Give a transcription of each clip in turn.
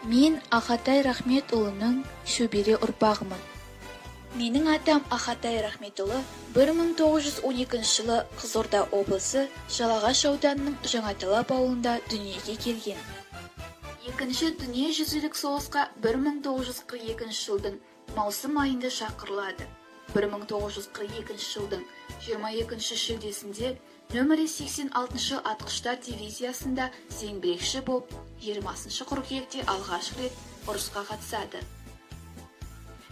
Мен Ағатай Рахметұлының шөбере ұрпағымын. Менің атам Ағатай Рахметұлы 1912 жылы Қызылорда облысы Жалағаш ауданының Жаңаталап ауылында дүниеге келген. Екінші дүниежүзілік соғысқа 1942 жылдың маусым айында шақырылады. 1942 жылдың 22 шілдесінде нөмірі 86 атқыштар дивизиясында зеңбірекші боп, 20 қыркүйекте алғаш рет ұрысқа қатысады.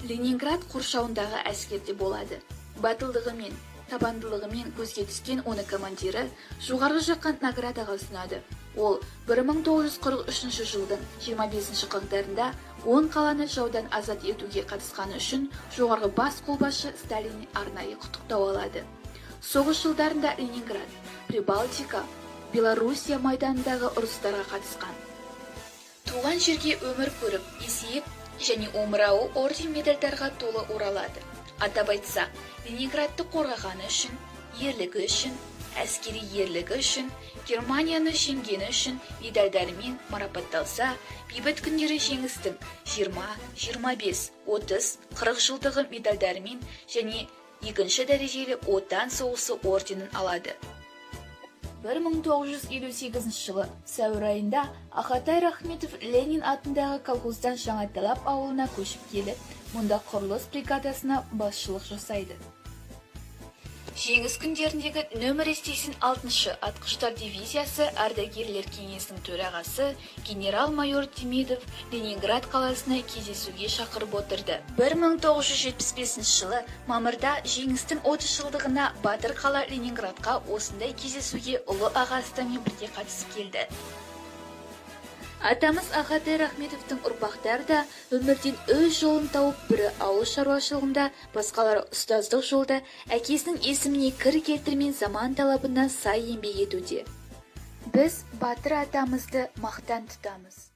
Ленинград қоршауындағы әскерде болады. Батылдығымен, табандылығымен көзге түскен оны командирі жоғарғы жаққа наградаға ұсынады. Ол 1943 жылдың 25 қаңтарында 10 қаланы жаудан азат етуге қатысқаны үшін жоғарғы бас қолбасшы Сталиннен арнайы құттықтау алады. Соғыс жылдарында Ленинград, Прибалтика, Белоруссия майданындағы ұрыстарға қатысқан. Туған жерге өмір көріп, есейіп және омырауы орден медальдарға толы оралады. Атап айтсақ, Ленинградты қорғағаны үшін, ерлігі үшін, әскери ерлігі үшін, Германияны жеңгені үшін медальдарымен марапатталса, бейбіт күндері жеңістің 20, 25, 30, 40 жылдығы медальдарымен және екінші дәрежелі Отан соғысы орденін алады. 1958 жылы сәуір айында Ағатай Рахметов Ленин атындағы колхоздан Жаңаталап ауылына көшіп келіп, мұнда құрылыс бригадасына басшылық жасайды. Жеңіс күндеріндегі нөмірі 86 атқыштар дивизиясы ардагерлер кеңесінің төрағасы генерал-майор Демидов Ленинград қаласына кездесуге шақырып отырды. 1975 жылы мамырда жеңістің 30 жылдығына батыр қала Ленинградқа осындай кездесуге ұлы ағасымен бірге қатысып келді. Атамыз Ағатай Рахметовтың ұрпақтары да өмірден өз жолын тауып, бірі ауыл шаруашылығында, басқалары ұстаздық жолда әкесінің есіміне кір келтірмей, заман талабына сай еңбек етуде. Біз батыр атамызды мақтан тұтамыз.